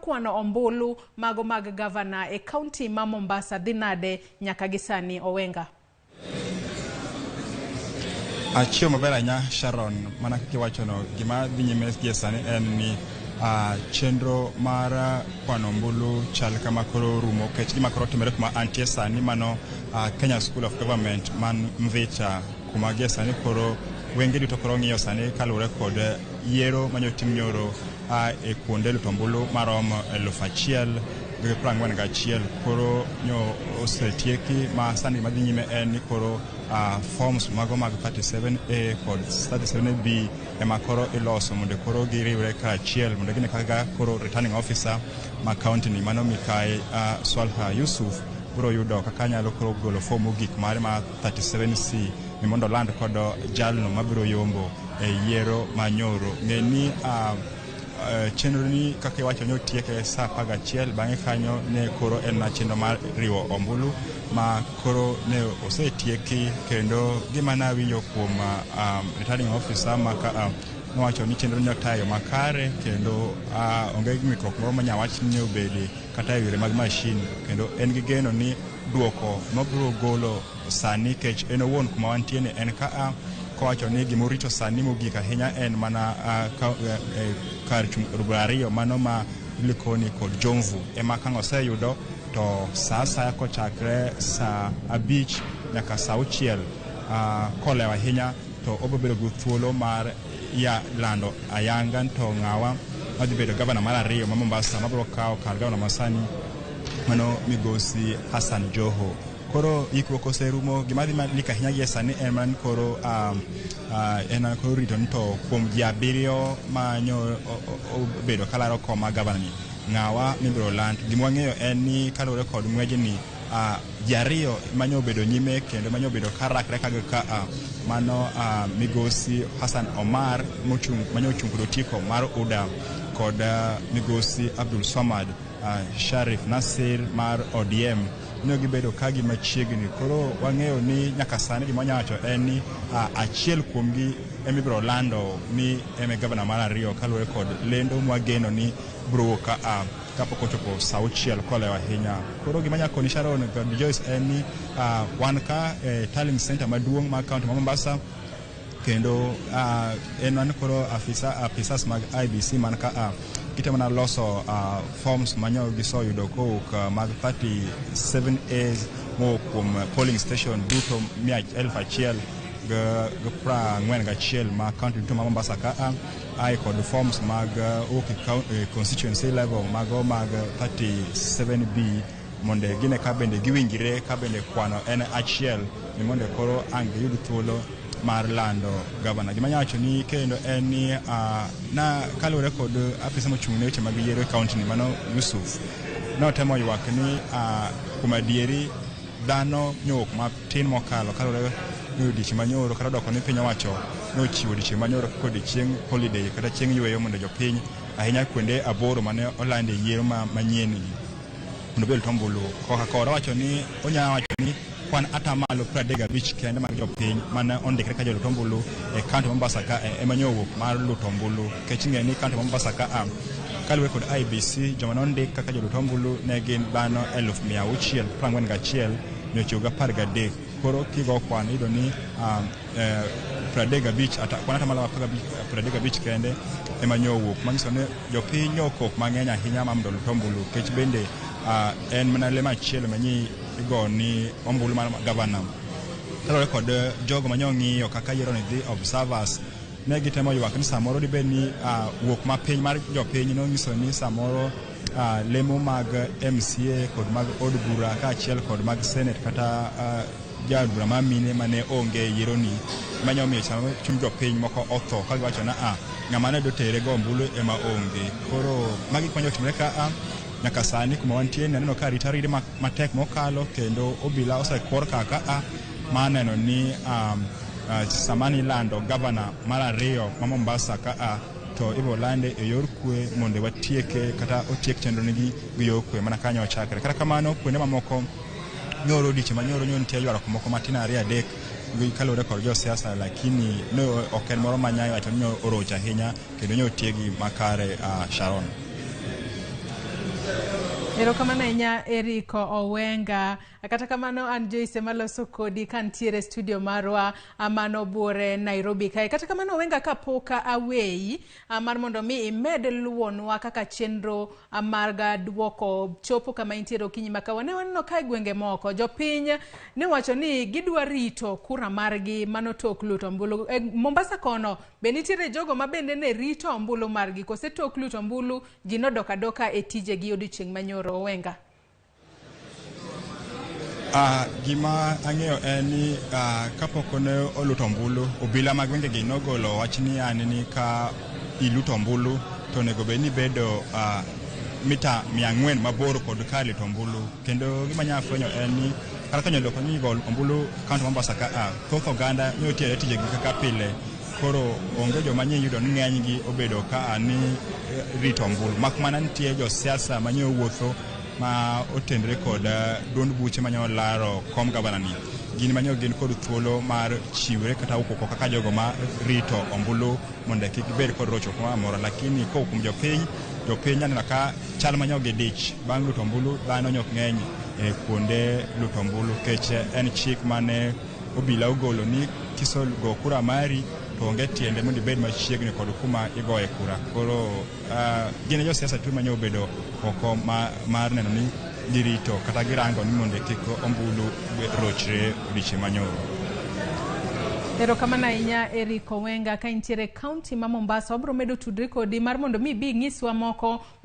kwano ombulu mago mag gavana e kaunti ma Mombasa dhi nade nyaka gi sani, Owenga? Achiewo maber ahinya, Sharon. Mana kaka iwachono, gima dhi nyime gie sani en ni chenro mar kwano ombulu chal kama koro rumo, nikech gima koro timore kuma antie sani mano Kenya School of Government man Mvita, kuma gie sani koro wenge duto koro ng'iyo sani kaluwore kod yiero manyotim nyoro e kuonde luto ombulu maromo 1,041. Koro nyo osetieki ma sani gima dhi nyime en ni koro forms mago mag 37A kod 37B ema koro iloso mondo koro giriwre kaachiel mondo gine kaka koro returning officer ma county ni, mano Mikai Swalha Yusuf, biro yudo kaka nyalo koro golo form mogik mare ma 37C ni mondo oland kod jalno mabiro yombo e yiero manyoro. Ng'e ni chenro ni kaka iwacho ni otieke sa 11. Bang'e kanyo ne koro en na chenro mar riwo ombulu ma koro ne osetieki, kendo gima nawinjo kuom returning officer ma ka nowacho ni chenro ni otayo makare kendo onge ng'ikruok moro manya wach ni obede kata e yore mag mashin, kendo en gi geno ni duoko mabiro golo sani kech en owuon kuma wantie ni en ka kowacho ni gimorito sani mogik ahinya en mana kar chung' od bura ariyo, mano ma Likoni kod Jomvu, ema ka oseyudo to sa asaya kochakre sa 5 nyaka sa 6 kolewo ahinya to obiro bedo gi thuolo mar ya lando ayanga to ng'awa madhi bedo gavana mar ariyo ma Mombasa mabiro kawo kar gavana masani, mano Migosi Hassan Joho. Koro ikruok oserumo. Gima dhi malik ahinya gie sani en mana ni koro en mana koro rito ni to kuom ji abiriyo manyo obedo kalaro kom mar gavana ni, ng'awa mibiro land. Gima wang'eyo en ni kaluwore kod ng'wejni, ji ariyo manyo obedo nyime kendo manyo obedo karakre ka ka mano Migosi Hassan Omar mochung' manyo ochung' kod otiko mar UDA kod Migosi Abdul Swamad Sharif Nasir mar ODM ne gibedo ka gi machiegni. Koro wang'eyo ni nyaka sani gima wanyalo wacho en ni achiel kuomgi ema ibiro lando ni en e gavana mar ariyo kaluwore kod lendo mwageno ni biro wuok ka kapok ochopo sa 6 kolewo ahinya. Koro gima anyalo koni, Sharon kod Joyce, en ni wan ka e tallying center maduong' mar county ma Mombasa, kendo en wan koro apisas mag IEBC man ka gitemo mana loso forms manyo giseyudo kowuok mag 37A mowuok kuom polling station duto mia 1,041 ma county duto ma Mombasa ka ae kod forms mag wuok e constituency level mago mag 37B mondo gine ka bende giwinjre, ka bende kwano en achiel ni mondo koro ang' giyud thuolo mar lando gavana. Gima anyalo wacho ni kendo en ni na kaluwore kod afisa mochung' ne weche mag yiero e county ni, mano Yusuf, notemo ywak ni kuom adieri dhano nyowuok matin mokalo kaluwore ni odiochieng' manyoro kata odoko ni piny owacho nochiwo odiochieng' manyoro kaka odiochieng' holiday kata chieng' yweyo mondo jopiny ahinya kuonde aboro mane olande yiero manyien gi mondo obed ombulu. Koka koro owacho ni onyalo wacho ni kwan 35% kende mag jopiny mane ondikre ka jolut ombulu e kaunti ma Mombasa ka ema nyo owuok mar luto ombulu. Nikech ing'eyo ni kaunti ma Mombasa ka kaluwore kod IEBC, joma nondik kaka jolut ombulu ne gin dhano 641,913. Koro kigo kwan iyudo ni 35 ata, kwan 35% kende ema nyo owuok, manyiso ni jopiny nyo okok mang'eny ahinya ma mondo olut ombulu, nikech bende en mana lemo achiel manyi igo ni ombulu mar gavana. Kaluwore kod jogo manyo ng'iyo kaka yiero ni dhi, observers, ne gitemo ywak ni samoro dibed ni wuok mapiny mar jopiny nonyiso ni samoro lemo mag MCA kod mag od bura kaachiel kod mag senate kata jaod bura ma mine mane onge e yiero ni manyo miyo samoro chuny jopiny moko otho ka giwacho na ng'ama ne dotere go ombulu ema onge. Koro magi konyo timore ka nyaka sani kuma wantie ni aneno ka arita riri matek mokalo, kendo obila osekwor kaka mar neno ni sama nilando gavana mar ariyo ma Mombasa ka to ibiro lande e yor kwe mondo watieke kata otiek chenro nigi gi yor kwe mana kanyo ochakre. Kata kamano, kuonde mamoko nyoro odiochieng' manyoro nyo nitie ywaruok moko matin ariyo adek gi kaluwore kod josiasa, lakini ne ok en moro manya wacho ni orocho ahinya kendo nyo otiegi makare, Sharon. Erokamano ahinya, Eric Owenga. Kata kamano, an Joyce maloso kodi kantiere studio marwa mano buore Nairobi kae. Kata kamano, Owenga, kapok aweyi mar mondo mi imed luwonwa kaka chenro mar duoko chopo kama intiere okinyi ma kawuono. Ne waneno ka e gwenge moko jopiny ne wacho ni gidwa rito kura margi mano tok luto ombulu. E Mombasa kono be nitiere jogo ma bende ne rito ombulu margi kose tok luto ombulu ji nodok adoka e tijegi odiochieng' manyoro, Owenga? Gima ang'eyo en ni kapok ne oluto ombulu, obila mag gwengegi nogolo wach ni yani ni ka iluto ombulu to onego bed ni ibedo mita 400 mabor kod kar luto ombulu. Kendo gima anya fwenyo en ni kata ka nyalo ni go ombulu kaunti Mombasa ka a thoth oganda ne otiyo tijegi kaka pile. Koro onge joma nye yudo ni ng'enygi obedo ka ni rito ombulu, mak mana nitie josiasa manye wuotho ma otenre kod duond buche manyalo laro kom gavana ni gin manyo gin kod thuolo mar chiwre kata wuok oko kaka jogo ma rito ombulu mondo kik gibed kod rochruok moro amora. Lakini kowuok kuom jopiny, jopiny aneno ka chal manyo gidich bang' luto ombulu, dhano nyok ng'eny e kuonde luto ombulu nikech en chik mane obila ogolo ni kisego kura mari to onge tiende mondo ibed machiegni kod kuma igoye kura. Koro gin e josiasa tu manyo obedo oko mar neno ni girito kata girango ni mondo kik ombulu rochre odiochieng' manyoro. Erokamano ahinya, Eric Owenga, ka intiere e kaunti ma Mombasa. Wabiro medo tudri kodi mar mondo mi ibi inyiswa moko.